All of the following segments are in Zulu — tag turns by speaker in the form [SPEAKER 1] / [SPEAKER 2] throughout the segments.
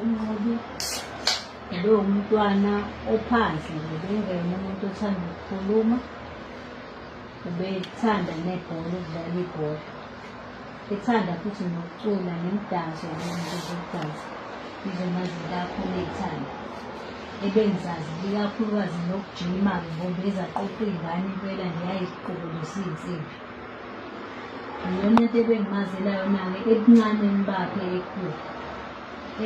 [SPEAKER 1] UMnqobi ubewumntwana ophansi nje, ubengeyena umuntu othanda ukukhuluma, ubethanda nebhola, ukudlala ibhola. Ethanda futhi nokucula nemidanso nezinto zokudansa, izona zinto akhule ey'thanda. Ebengizazi ikakhulukazi nokujima-ke ngoba ezaqoqa iy'ngane impela nje yayiziqukulisa iy'nsimbi. Iyona nto ebengimazela yona-ke ebuncaneni bakhe ekhula.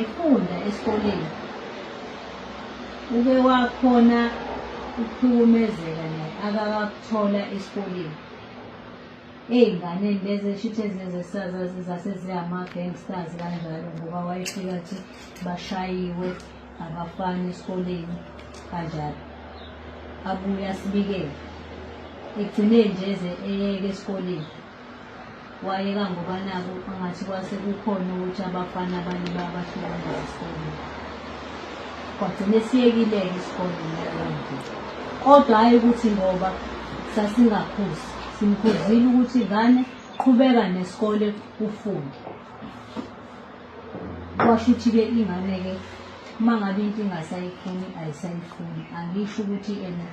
[SPEAKER 1] Efunda esikoleni uke wakhona ukuhlukumezeka naye akakakuthola esikoleni. Ey'nganeni lezi eshuthi zase ziyama-gangsters kanjalo ngoba wayefika athi bashayiwe abafana esikoleni kanjalo. Abuye asibikele. Ekugcineni nje eze eyeke esikoleni. Wayeka ngoba naku angathi kwase kukhona ukuthi abafana abanye bayabahlukumeza esikoleni. Kwagcina esiyekile-ke isikole ngaleyo ndlela. Kodwa hhayi ukuthi ngoba sasingakhuzi, simkhuzile ukuthi ngane qhubeka nesikole ufunde. Kwasho ukuthi-ke ingane-ke uma ngabe into ingasayifuni ayisayifuni. Angisho ukuthi ena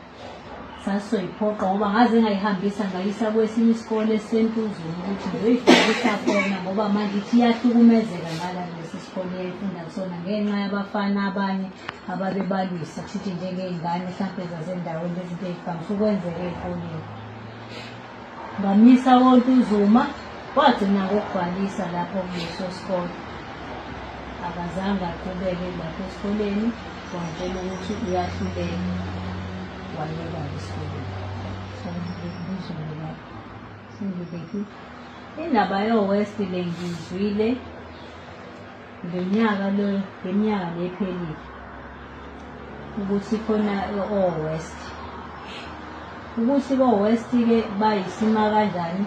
[SPEAKER 1] sasizoyiphoqa ngoba ngaze ngayihambisa ngayisa kwesinye isikole esisentuzulu ukuthi ngiyoyifundisa khona ngoba manje ithi iyahlukumezeka ngala lesi sikole eyayifunda kusona ngenxa yabafana abanye ababebalwisa kushuthi njengey'ngane mhlampe zasendaweni lezinto ey'vamise ukwenzeka ey'koleni. Bamisa koNtuzuma wagcina ngokubhalisa lapho kuleso sikole. Akazange aqhubeke lapho esikoleni wangitshela ukuthi uyahluleka wayeka esikoleni. Sengibekile. Indaba yo-West le ngiyizwile ngonyaka lo ngeminyaka le ephelile ukuthi khona o-West. Ukuthi ko-West-ke bayisima kanjani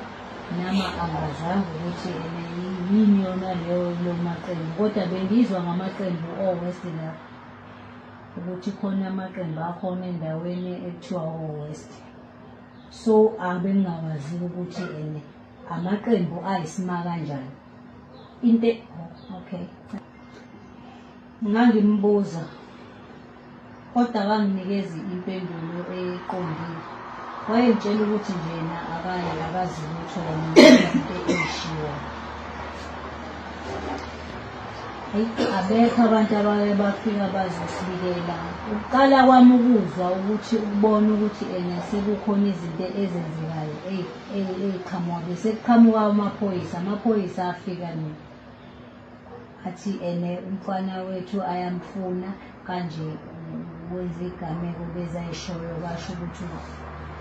[SPEAKER 1] nama angazanga ukuthi ene yini yona leyo lo maqembu kodwa bengizwa ngamaqembu o-West lapho ukuthi khona amaqembu akhona endaweni ekuthiwa o-West. So abengingawazi ukuthi ene amaqembu ayisima kanjani. Into okay. Ngangimbuza kodwa akanginikezi impendulo eqondile. Wayengitshela ukuthi nje yena akayi akazi lutho yena izinto ey'shiwoyo. Eyi abekho abantu abake bafika bazosibikela. Ukuqala kwami ukuzwa ukuthi ukubona ukuthi ena sekukhona izinto ezenzekayo eyi ey'qhamuka bese kuqhamuka amaphoyisa, amaphoyisa afika nini athi ene umfana wethu ayamfuna kanje wenza igameko lezi ayishoyo kasho ukuthi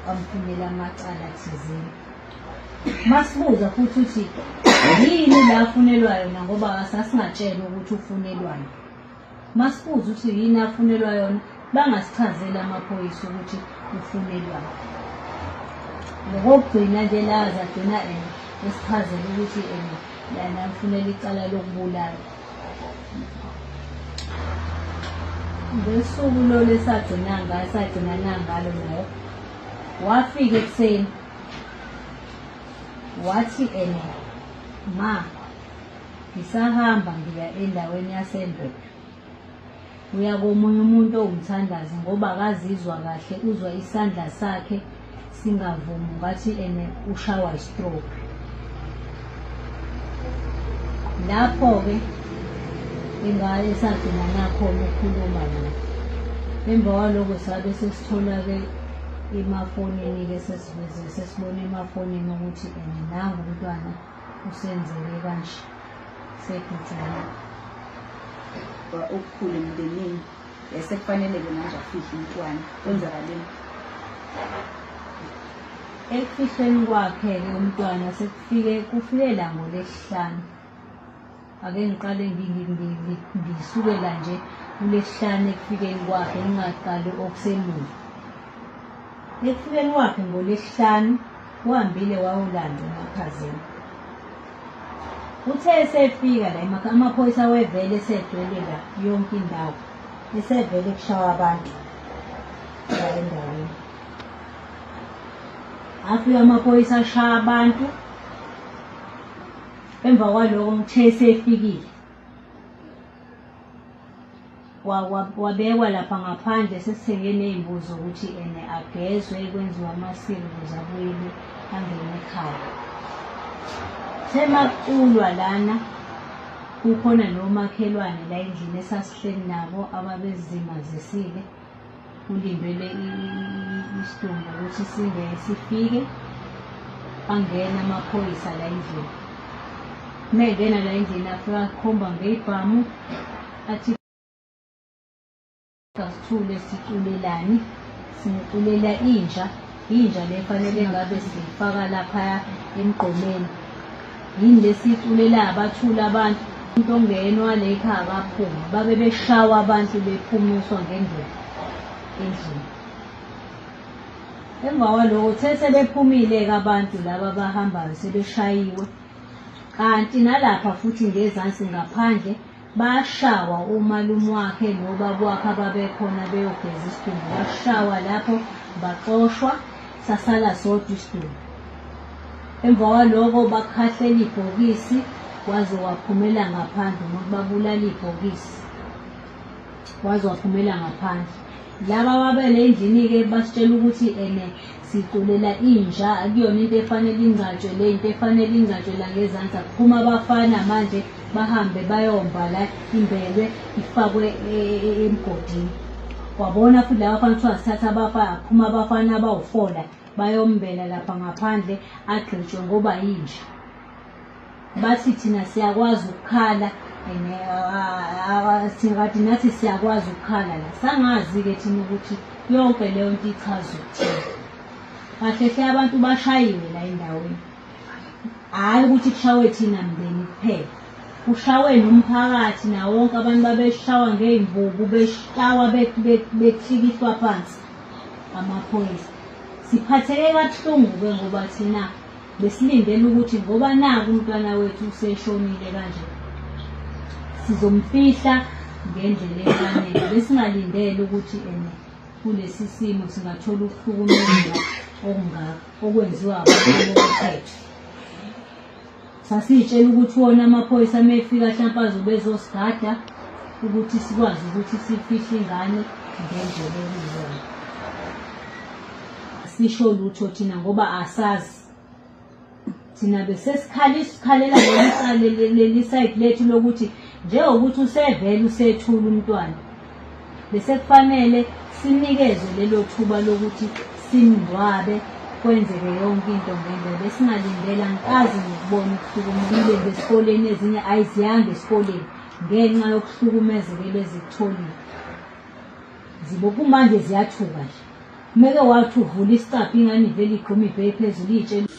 [SPEAKER 1] amfunela amacala thizeni. Masibuza futhi uthi yini la afunelwa yona ngoba sasingatshelwa ukuthi ufunelwani. Masibuza ukuthi yini afunelwa yona bangasichazeli amaphoyisa ukuthi ufunelwani. Ngokokugcina nje la azagcina ene esichazela ukuthi ene lana mfunela icala lokubulala. Ngosuku lolu esagcina ngalo sagcinana ngalo naye wafika ekuseni wathi ene ma ngisahamba ngiya endaweni yaseMbodo uya komunye umuntu owumthandazi ngoba akazizwa kahle uzwa isandla sakhe singavumi ngathi ene ushawa istroke. Lapho-ke ingane esagcina nakhona ukukhuluma naye. Emva kwaloko sabe sesithola-ke emafonini-ke sesiveze sesibona emafonini ukuthi ene nangu umntwana usenzeke kanje sedutshuliwe.
[SPEAKER 2] Okukhulu emndenini sekufanele-ke manje afihle umntwana kwenzakaleni?
[SPEAKER 1] Ekufihleni kwakhe-ke umntwana sekufike kufike la ngolwesihlanu. Ake ngiqale ngisukela nje kulesihlanu ekufikeni kwakhe ngingaqali okusemuva. Ekufikeni kwakhe ngolwesihlanu uhambile wayolanda umakhazini. Uthe esefika la emakhaya amaphoyisa wevele esegcwele la yonke indawo esevele kushawa abantu la endaweni. Afika amaphoyisa ashaya abantu emva kwaloko ngithe esefikile Wabekwa lapha ngaphandle sesithenge ney'mbuzi ukuthi ene agezwe kwenziwe amasiko ukuze abuyele angene ekhaya. Kuthe makuculwa lana kukhona nomakhelwane la endlini esasihleli nabo ababezimazisile kulindwe isidumbu ukuthi singeke sifike angena amaphoyisa la endlini. Uma engena la endlini afika akhomba ngey'bhamu athi asithule siculelani siculela inja inja le fanele ngabe siyifaka laphaya emgqomeni yini lesiculela abathula abantu umuntu ongeyena wale ekhaya akaphuma babe beshawa abantu bephumiswa ngendlela endlini emva kwaloko the sebephumile-ke abantu laba abahambayo sebeshayiwe kanti nalapha futhi ngezansi ngaphandle Bashawa umalume wakhe nobaba wakhe ababekhona beyogeza isidumbu, bashawa lapho baxoshwa, sasala sodwa isidumbu. Emva kwaloko bakhahlela ibhokisi waze waphumela ngaphandle umuntu, babulala ibhokisi waze waphumela ngaphandle. Laba ababele endlini-ke basitshela ukuthi ene siculela inja akuyona into efanele ingcatshwe le into efanele ingcatshwe la ngezansi akuphuma abafana manje bahambe bayomba la imbelwe ifakwe e, e, e, emgodini wabona futhi laba bafana kuthiwa sithatha abafana aphuma abafana abawufola bayombela lapha ngaphandle agqitshwe ngoba yinja bathi thina siyakwazi ukukhala and thina kade nathi siyakwazi ukukhala la sangazi-ke thina ukuthi yonke leyo nto ichaza ukuthini kahle hle abantu bashayiwe la endaweni hhayi ukuthi kushawe thina mndeni kuphela kushawe nomphakathi nawo wonke abantu babeshawa ngey'mvubu beshawa behlikihlwa phansi amaphoyisa siphatheke kabuhlungu-ke ngoba thina Besilindele ukuthi ngoba naku umntwana wethu useshonile kanje sizomfihla ngendlela efanele. Besingalindele ukuthi ene kulesi simo singathola ukuhlukumezeka okungaka okwenziwa abantu bomthetho. Sasiyitshela ukuthi wona amaphoyisa uma efika hlampe azobe ezosigada ukuthi sikwazi ukuthi sifihle ingane ngendlela ekuyiyona. Sisho lutho thina ngoba asazi. Thina besesikhala isikhalela leli cala leli side lethu lokuthi njengokuthi usevele usethula umntwana bese kufanele sinikezwe lelo thuba lokuthi simngcwabe kwenzeke yonke into ngendlela besingalindela ngikaze ngikubona ukuhlukumezeka esikoleni ezinye ayiziyanga esikoleni ngenxa yokuhlukumezeka ebezikutholile zibo kumanje ziyathuka nje meke wathi uvula isicabha ingane ivele igquma ibheke phezulu iyitshela